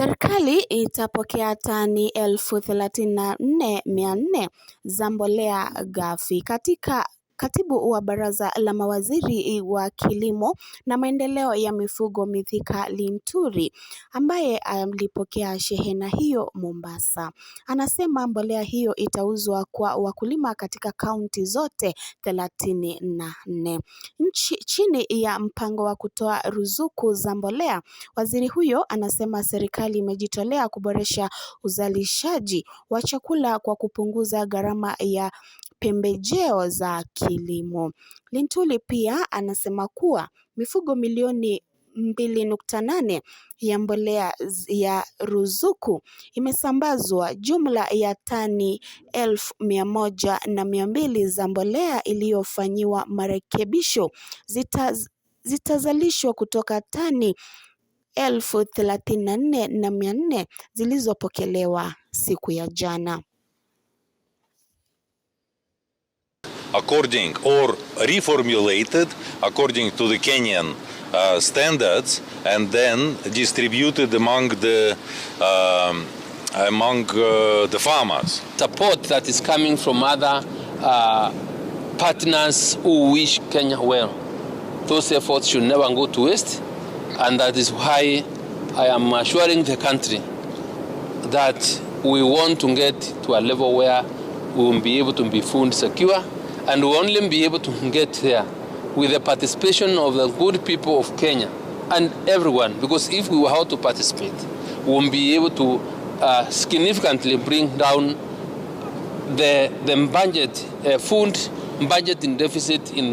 Serikali itapokea tani 34,400 za mbolea ghafi katika. Katibu wa Baraza la Mawaziri wa Kilimo na Maendeleo ya Mifugo, Mithika Linturi, ambaye alipokea shehena hiyo Mombasa, anasema mbolea hiyo itauzwa kwa wakulima katika kaunti zote 34. Nchi chini ya mpango wa kutoa ruzuku za mbolea, waziri huyo anasema serikali imejitolea kuboresha uzalishaji wa chakula kwa kupunguza gharama ya pembejeo za kilimo. Linturi pia anasema kuwa mifuko milioni 2.8 ya mbolea ya ruzuku imesambazwa, jumla ya tani 102,000 za mbolea iliyofanyiwa marekebisho zitazalishwa kutoka tani 34,400 zilizopokelewa siku ya jana. According or reformulated according to the Kenyan standards and then distributed among the farmers. Support that is coming from other partners who wish Kenya well. Those efforts should never go to waste, and that is why I am assuring the country that we want to get to a level where we will be able to be food secure, and we will only be able to get there with the participation of the good people of Kenya and everyone, because if we were how to participate, we will be able to significantly bring down the budget, food budget in deficit in